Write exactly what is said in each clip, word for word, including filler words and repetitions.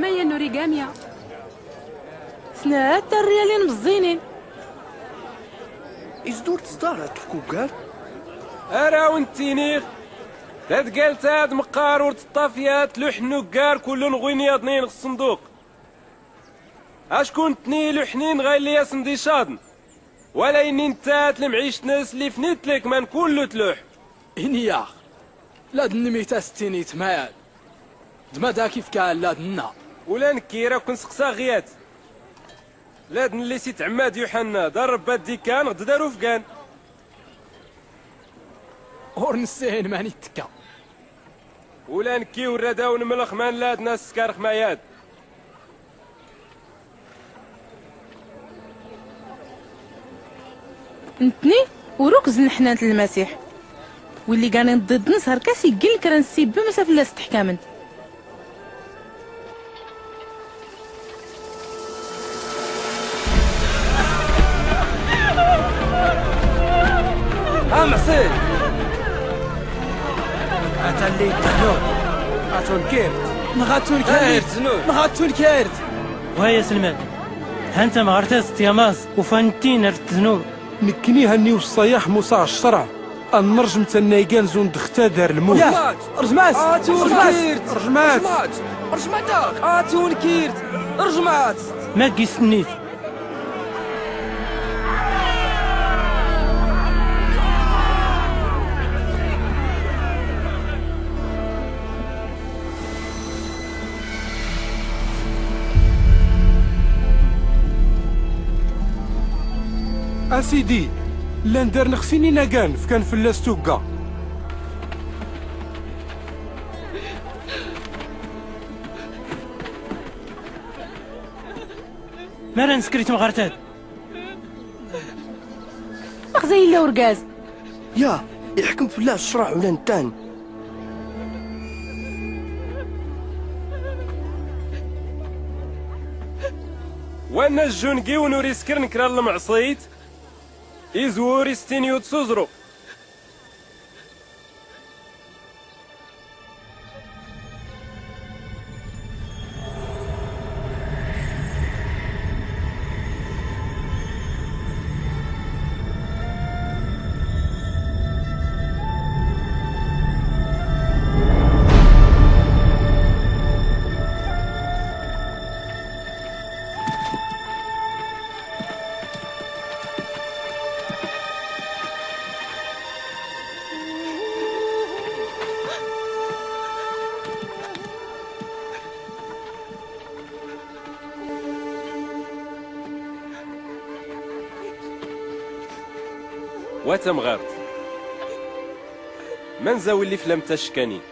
Maya n-origamya? Snat trryalin mẓẓinin. Is dur tẓḍar a-t-lkuggar? Ara awen-ttiniɣ, tadgalt-a d-mqqar ur tṭṭaf yat luḥ n-uggar kullu n-ɣwin yaḍnin ɣ-ṣṣnḍuq. Acku ntni luḥnin ɣa illi-yasn d-icaḍn. Wala inni nttat lemɛict-ns llif nitlk man kullu tluḥ. Ini-yaɣ, lad nmit a-s ttinit mayad, d mad ak-ifka lad nna. Ula nkki ra ken-sqsaɣ ɣ-yat, lad nlli s-itɛmmad yuḥanna d-arrbad d-ikkan ɣ-ddar ufgan? Ur nssin mani ttekka. Ula nkki ur rad awen-mlɣ man lad n-as-skarɣ mayad. Ntni ur ukzn lḥnant n-lmasiḥ. Willi ganin ḍḍiḍ-ns hra-k-as iggin lkra n-ssibb-ms a-flla-s ttḥkamn. Amɛṣi! Atan lli tznub. Atun kirt. Nɣa atun kirt. Nɣa atun kirt. Way aselmad, han tamɣart-as tyamas, ufan-tt-in ar tznub. Nekkni hanni wṣṣa-yaɣ Musa ɣ-ccṛɛ, a nṛjmt anna igan zund ɣ-tadar lmut. Rjmat! Rjmat! Atun kirt! Rjmat! Rjmat! Atun kirt! Rjmat! Ma gis-tt-nit? A Sidi, llan darn-ɣ sin inagan, fkan fell-as tugga. Mara nskr i temɣart-ad? Maɣza yella urgaz? Ya, iḥkem fell-as ccṛeɛ ula nettan. Wanna jjun n-giwn ur iskr n-kra n lmeɛṣit, izwur istin yud s uẓru. Wa tamɣart. Manza willi fell-am tackanin?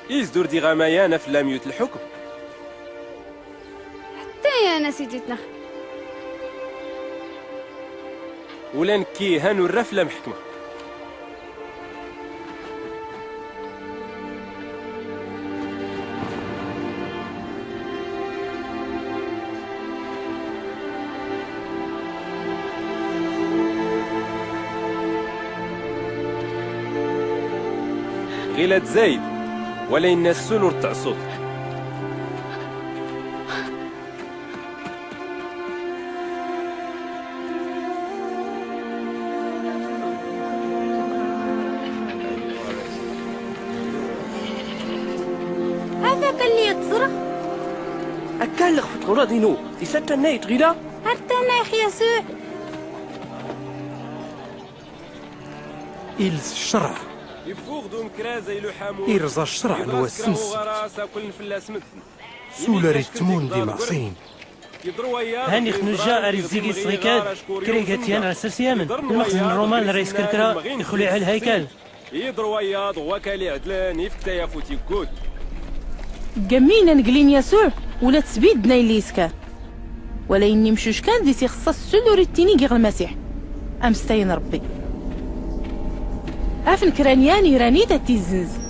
Is dur diɣ amayan a fell-am yut lḥukm? Ḥtta yan a sidi-tneɣ. Ula nekki han ur ra fell-am ḥekmeɣ. Ɣila d Zayd, wala inna ssul ur teɛṣuḍ. Hada kan lli iẓra. Akka lliɣ f tɣura d-inu, is a tannayt ɣila? Ar tannayx Yasuɛ. Ils ccṛeɛ. Iffeɣ-d umekraz a iluḥ amur. Irẓa ccṛeɛ n wass-nsen. S ula ritmun d imeɛṣiyen. Han ixnujja ar izzig isɣikad, kra igatyan ɣer sers yamen, lmexzen n Ṛuman ra iskerkra, ixluɛ lhaykal. Iḍr wayaḍ ɣ wakal iɛedlen, ifk tayafut iggut. Ggamin anegli n Yasuɛ, ula tsbidden aylli iskar. Wala inni mcuckan d-is ixṣṣa ssul ur ittini giɣ Lmasiḥ, amestay n Ṛebbi. Afn kra n yan iran-it ad t-izzenz.